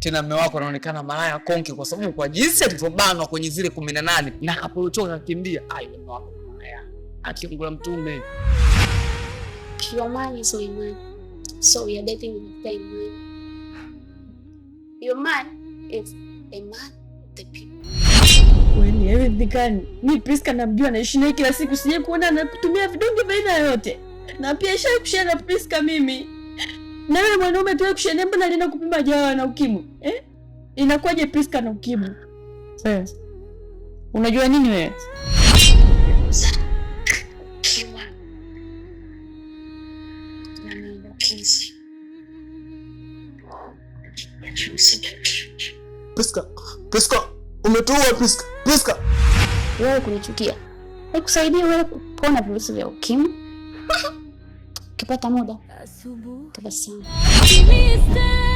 Tena mume wako anaonekana malaya konki kwa sababu kwa jinsi alivyobanwa kwenye zile 18 na akaporochoka akakimbia. Ai, mume wako malaya. Akiungula mtume. Your man is my man. So we are dating with the same man. Your man is a man of the people. Kweli haiwezekani. Mi Priska namjua, naishi naye kila siku, sijai kuona anatumia vidonge vya aina yoyote, na pia ishai kushare na Priska mimi na yule mwanaume tuwe kushare naye, mbona alienda kupima jawa na ukimwi eh? Inakuwaje Priska na ukimwi? Wewe unajua nini wewe? Ukiwa na maambukizi ya virusi vya ukimwi. Priska, Priska, umetuua Priska, Priska. Wewe kunichukia haikusaidii wewe kupona virusi vya ukimwi. Ukipata muda tabasamu. Mr.